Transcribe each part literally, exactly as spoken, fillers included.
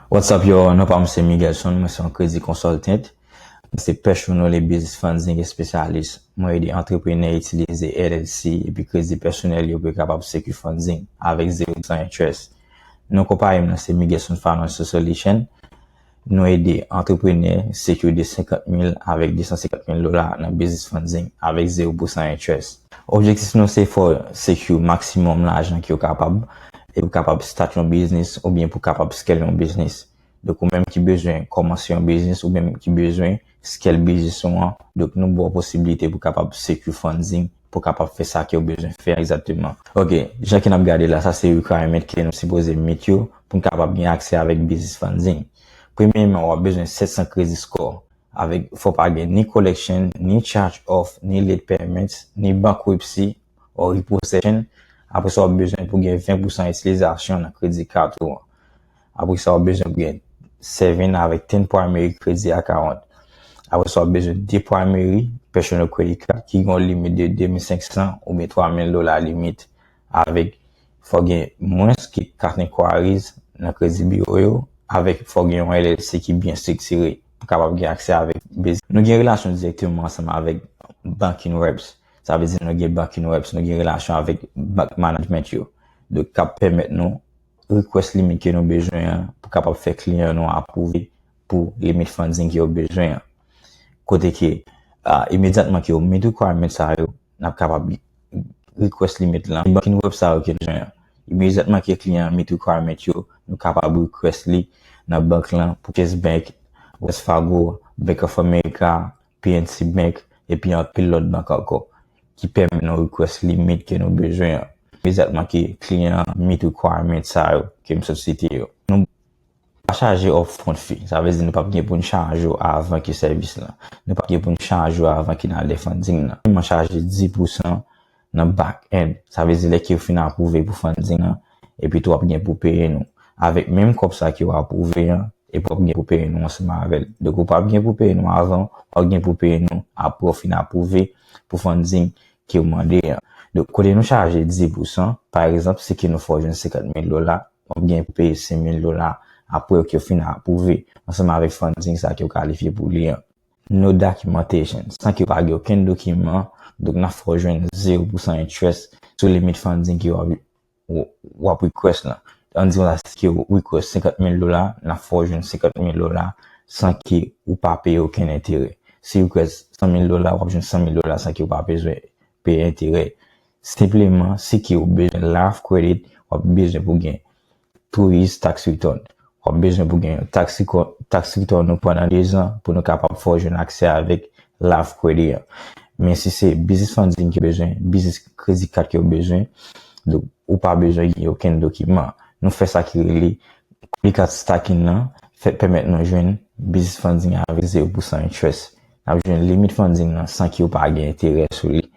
What's up, yo? Non pa m se Miguelson, mwen se yon kredi consultant. Mwen se personally business funding espesyalis. Mwen ede antreprenè itilize L L C epi kredi pèsonèl yo pou yo kapab secure funding avèk zero percent interest. Non konpayi m nan se Miguelson Financial Solution. Nou ede antreprenè secure de senkant mil avèk de san senkant mil dola nan business funding avèk zero percent interest. Objektif nou se fè w secure maksimòm lajan ke w kapab e pou kapab start yon biznis oubyen pou kapab scale yon biznis. Donk, ou menm ki bezwen kòmanse yon biznis, ou menm ki bezwen scale biznis ou an, donk nou ba w posibilite pou kapab secure funding, pou kapab fè sa ke w bezwen fè egzakteman. Ok, jan ke n ap gade la, sa se requirement ke nou sipoze meet yo pou n kapab gen aksè avèk business funding. Premyèman, w ap bezwen sèt san credit score. Avèk, fò pa gen ni collection, ni charge off, ni late payments, ni bankruptcy or repossession. Apre sa, w ap bezwen pou gen ven pousan itilizasyon nan credit card ou an. Apre sa, w ap bezwen pou gen seven avèk ten primary credit account. Apre sa, w ap bezwen de primary personal credit card ki gen yon limit de de mil senk san oubyen twa mil dola limit avèk fò gen mwens ke kat enquiries nan kredi biwo yo, avèk fò gen yon L L C ki byen estriktire pou kapab gen aksè avèk biznis. Nou gen relasyon dirèkteman ansanm avèk banking reps. Sa vle di nou gen banking reps, nou gen relasyon avèk bank management yo. Donk, k ap pèmèt nou request limit ke nou bezwen an pou kapab fè kliyan nou apwouve pou limit funding ke yo bezwen an. Kote ke, ah, imedyatman ke yo meet requirement sa yo, n ap kapab request limit lan. Banking rep sa yo ke nou bezwen an. Imedyatman ke kliyan an meet requirement yo, nou kapab request li nan bank lan pou Chase Bank, Wells Fargo, Bank of America, P N C Bank, epi anpil lòt bank ankò, ki pèmèt nou request limit ke nou bezwen an. Imedyatman ke kliyan an meet requirement sa yo ke m sot site yo. Nou pa chaje upfront fee. Sa vle di nou p ap gen pou n chaje w avan ke sèvis lan. Nou p ap gen pou n chaje w avan ke n al de funding lan. Nou chaje dis pousan nan back end. Sa vle di lè ke yo fin apwouve pou funding lan, epi tou w ap gen pou peye nou. Avèk menm kòb sa ke w apwouve an, epi w ap gen pou peye nou ansanm avè l. Donk ou p ap gen pou peye nou avan, w ap gen pou peye nou apre w fin apwouve pou funding ke w mande an. Donk kote nou chaje dis pousan, pa egzanp, si ke nou fè w jwenn senkant mil dola, w ap gen pou peye senk mil dola apre ke w fin apwouve ansanm avèk funding sa ke w kalifye pou li an. No documentation, san ke w pa gen okenn dokiman, donk n ap fè w jwenn zero percent interest sou limit funding ke w ap, w, w ap request lan. Ann di konsa, si ke w request senkant mil dola, n ap fè w jwenn senkant mil dola san ke ou pa peye okenn enterè. Si w request san mil dola, w ap jwenn san mil dola san ke w pa bezwen peye enterè. Senpleman, si ke w bezwen line of credit, w ap bezwen pou gen two years tax return. W ap bezwen pou gen yon tax reco-, tax return nou pandan de zan pou nou kapab fè w jwenn aksè avèk line of credit an. Men si se business funding ke w bezwen, business credit card ke w bezwen, donk ou pa bezwen gen okenn dokiman. Nou fè sa ki rele credit card stacking lan, fè pèmèt nou jwenn business funding avèk zero percent interest. N ap jwenn limit funding lan san ke w pa gen enterè sou li.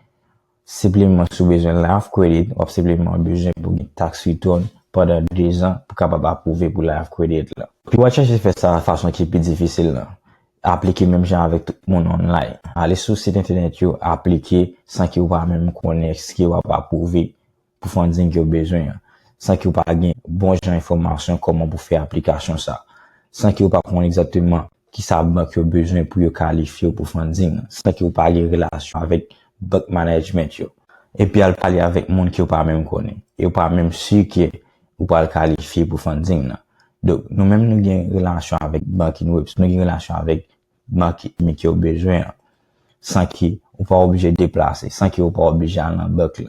Senpleman, si w bezwen line of credit, w ap senpleman bezwen pou gen tax return pandan de zan pou kapab apwouve pou line of credit lan. Epi w ap chèche fè sa fason ki pi difisil lan. Aplike menm jan avèk tout moun online. Ale sou sit entènèt yo, aplike san ke w pa menm konnen èske w ap apwouve pou funding ke w bezwen an, san ke w pa gen bon jan enfòmasyon kòman pou fè aplikasyon sa, san ke w pa konn egzakteman kisa bank yo bezwen pou yo kalifye w pou funding, san ke w pa gen relasyon avèk bank management yo. Epi al pale avèk moun ke w pa menm konnen, e w pa menm si ke ou pral kalifye pou funding nan. Donk, nou menm nou gen relasyon avèk banking reps, nou gen relasyon avèk bank mi ke w bezwen an, san ke ou pa oblije deplase, san ke ou pa oblije al nan bank lan.